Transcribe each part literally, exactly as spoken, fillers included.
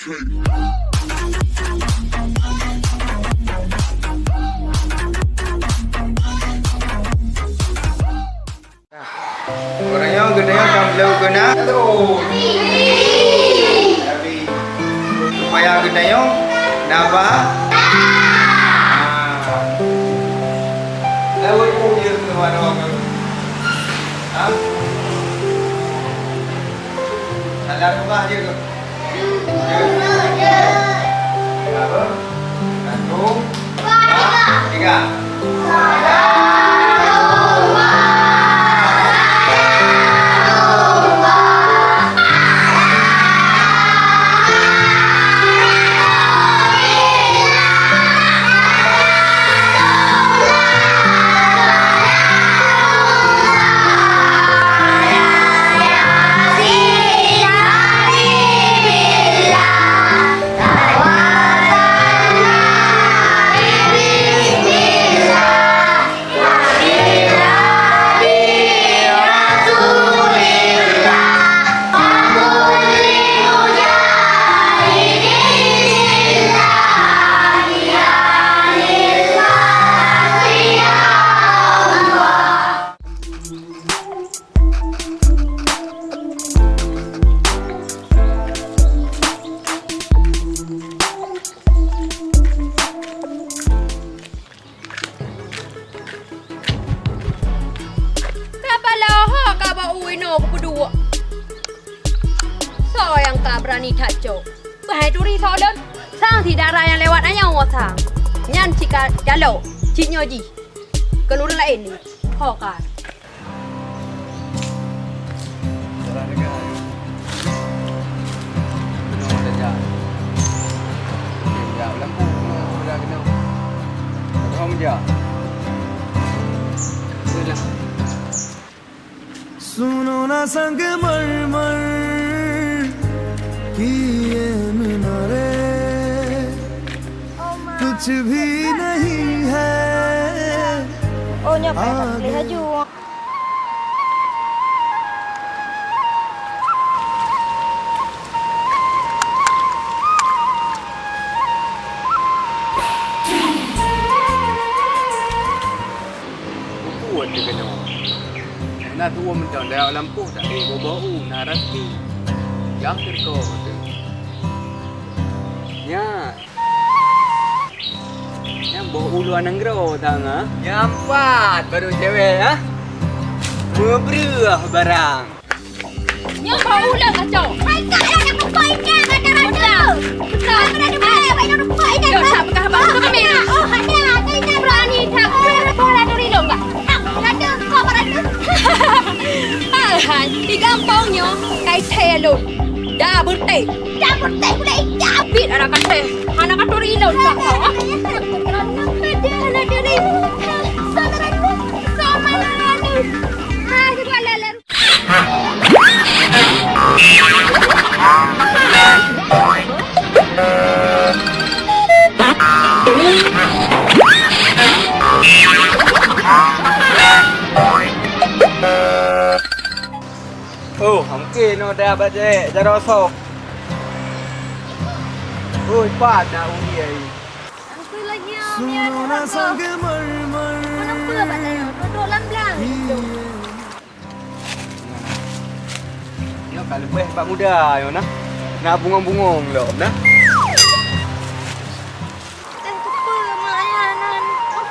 Uroe nyoe geutanyoe ka meulheueh keunan. Tapi, supaya geutanyoe na ba-, ah. Lawét peue jeuet keu warong. Ha? Salah rumah je ke? Berapa? Satu, dua, tiga. Ka baloe ho ka bak u inoe kupeuduek. Soe nyang ka beurani that cok? Bah hai turi soe lôn. Sang si dara nyang lewat nyoe sang. Nyan cit ka jalok, cit nyoe jih. Keu ureueng laén ni. Ho ka. Jalan dekat. Kena orang dah. Okey, ya, lampu kena, kena, kena. Orang je. Itulah. सुनो ना संगमरमर की ये मीनारे, कुछ भी नहीं है। Oh, nyoe paih that laju. Buku ada kena. Na tuwo mantong dalam poh dak, eh, boh-boh u na rapi. Yang terko tu. Nya. Nyang boh u luwa nanggroe tang, ha? Nyang pat baru cewek, ha? Meubreuh barang. Nyoe boh u lôn kacau. Hai, kak, ada apa ini? Ada rasa. Betul. Betul. Ada apa ini? Ada apa ini? Yo, tak pegang abang tu kami. Oh, ada. Ada, ada. Berani tak? Berani bola dari lôn, Kak. Rata, kau rata. Hai, di gampông nyoe, kai thèe lôn. Dah berteh. Dah berteh, boleh ijab. Bit anak kata, anak kata rilon dah kau, ah. Anak kata, anak diri. Saudara, sama lalu. Ah, juga lalu. Oh, mungkin no dah baca jaroe soh. Oi, pat na uli ai. Aku lagi, ah, biar orang tu. Kenapa abang tanya? Duduk lam belang. Nyoe ka leubeh bak muda nyoe nah. Na bungong-bungong lom nah. Dah teupeu mak ayah nan. Oh.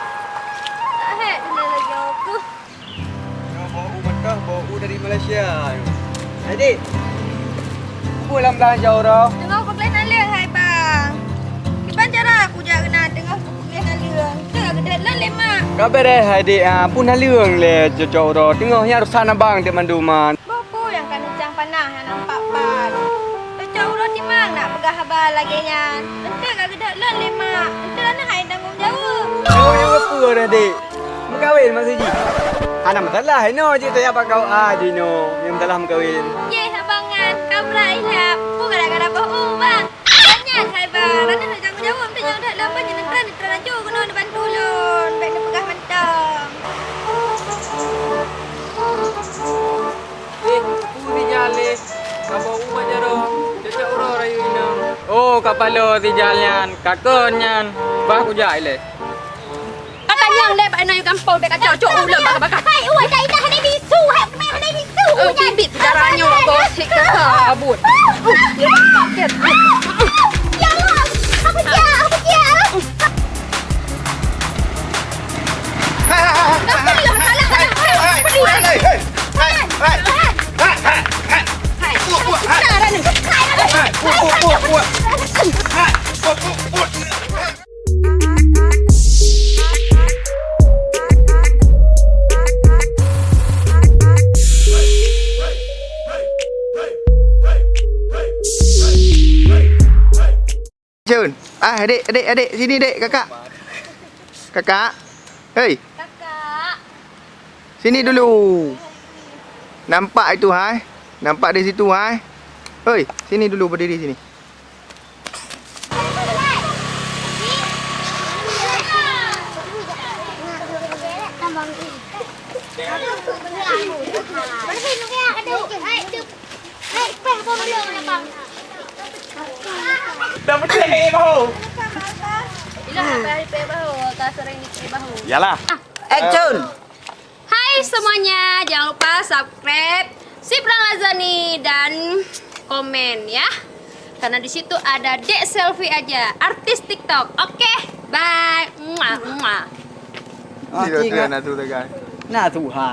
Tak hek bila lagi aku. Nyoe bau u mentah, bau u dari Malaysia nyoe. Hai dik. Peue lam beulanja uroe? Teungoh peugleh naleueng hai bang. Kiban cara aku jak keunan teungoh Ka geudet lôn lé mak. Ka beureh hai dik, ah, pun naleueng lé cocok uroe. Teungoh nyan urusan abang teuk mandum, ah. Boh peue nyang ka neucang panah nyang nampak pat. Cocok uroe timang nak peugah haba lagèe nyan. Enteuk ka geudet lôn lé mak. Enteuk na hai tanggong jaweueb. Tanggong jaweueb peue dah dik? Meukawen maksud jih? Hana masalah, inoe jih tajak bak K U A jih inoe. Nyang masalah meukawen. Yeh, abang nyan, ka brat ilap. Peue gara-gara boh u, bang? Nyan hai bang, raden hana tanggung jaweueb teuh nyoe that lamban nyan neutreun, neutreun laju keunoe neubantu lôn, bèk neupeugah mantong. Eh, peue rijal lé? Saboh umat jaroe, cocok uroe rayeuk inong. Oh, Kapalo sijal nyan, kakon nyan, bah kujak ilée. Kata nyang lé bak inong gampông bèk kacau cok ulôn baka-baka. Hai, uwai dah dah hana bisu, hai kemai hana bisu. Eh, nyan. Bibit darah nyoe kau sik kata abut. Ya Allah, aku jak, aku jak. Cun. Ah, adik, adik, adik, sini dek, kakak. Kakak. Hei. Kakak. Sini dulu. Nampak itu hai? Nampak di situ hai? Hei, sini dulu berdiri sini. Dah betul ni bahu. Ilah sampai hari payah bahu, ka sering dipayah bahu. Yalah. Action. Hai semuanya, jangan lupa subscribe Sipran Lazani dan komen ya. Karena di situ ada Dek Selfie aja, artis TikTok. Oke, bye. Muah, muah. Ah, Tidak, tidak, nak tu tekan. Nah, tu ha.